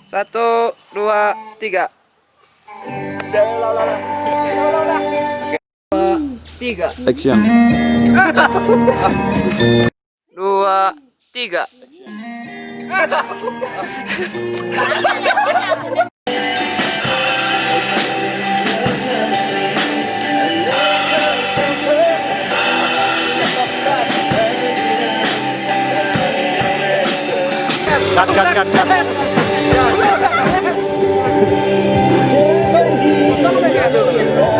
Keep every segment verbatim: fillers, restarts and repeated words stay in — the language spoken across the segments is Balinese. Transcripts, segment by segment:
Satu, dua, tiga. Dua, tiga. Action. Dua, tiga. Cut, cut, cut, cut.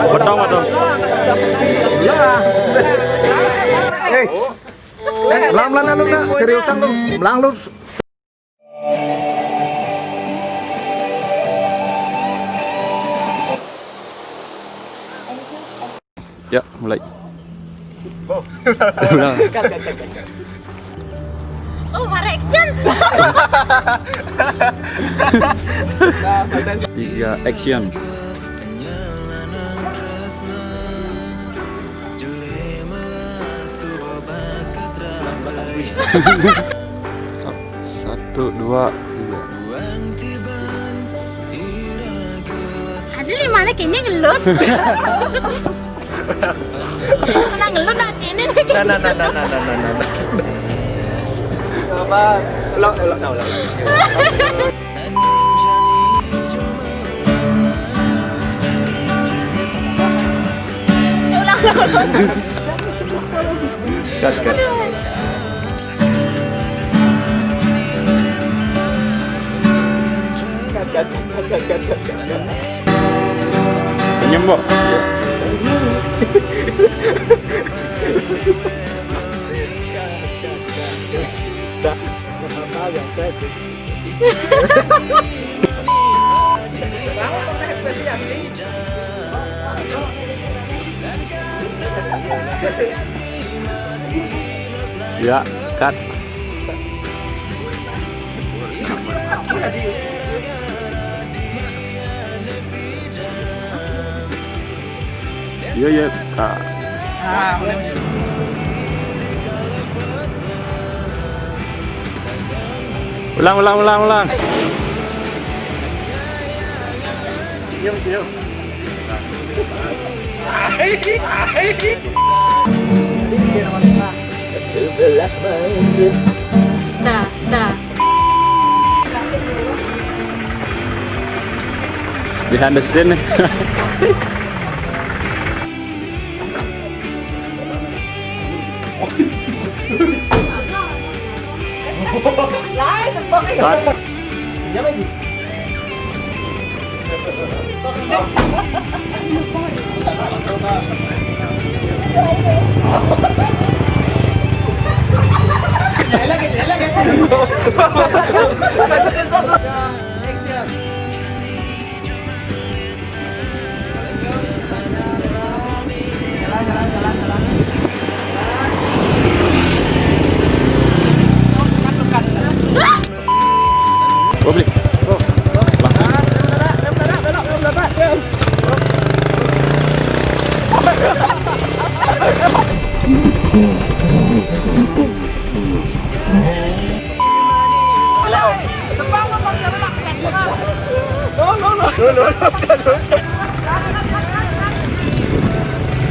Potong, potong. Hei, lam lan lu na seriusan lu, melang lu. Ya, mulai. Oh, Hara action. Tiga, action. Satu, dua, tiga. Ada di mana kini ngelut? Nak ngelut nak kini nih. Nah, nah, nah, nah, nah, nah, nah, nah. Coba, ulang, ulang, ulang, ulang. Ulang, ulang, ulang. Cut, cut. Senyum, Bo. Ya, cut. Iya, iya, cut. Ulang, ulang, ulang, ulang. Dah, dah. Behind the scene. Lai, sepok ini. Cut. Publik.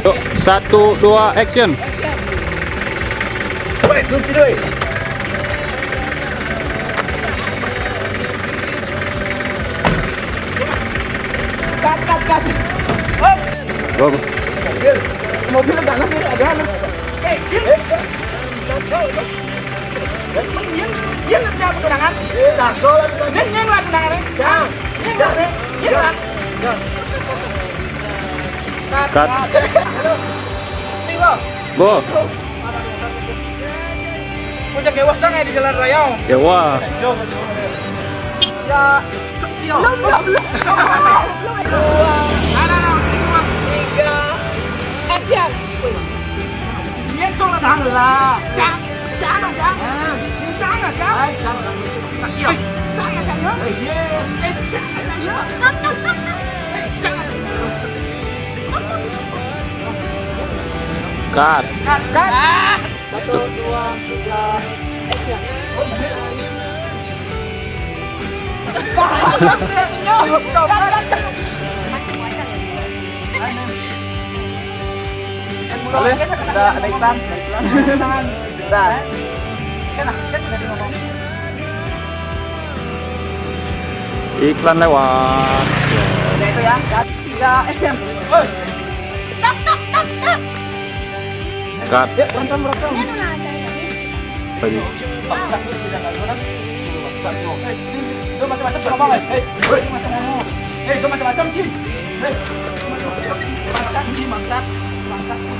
Yuk, satu, dua, action. Woi, kunci doi. Cut, cut, cut. Go. Mobil, mobil ada, ada. Eh, Cut. Bo. Puncak Dewa sangai di jalan raya. Dewa. Ya, sekecil. Action. Janganlah. Jangan, jangan, jangan. Jangan, jangan. Jangan, jangan. Jangan, jangan. Eh, jangan, jangan. Eh, jangan, jangan. Cut. Cut, cut. Satu, dua, tiga. Action. Oh, iya. Boleh? Ada, ada iklan, ada iklan. Iklan lewat. Udah itu ya, cut. Tiga, action. Woi. Cut. Yuk, berantem, berantem. Tadi. Paksa tuh, tidak nggak guna. Paksa tuh. Eh, Cin, Cin, lu macam-macam sama Bang, eh. Eh, woi, macam-macam. Eh, lu macam-macam, Cin. Eh, lu macam-macam. Bangsat, Cin, bangsat. Bangsat, Cin.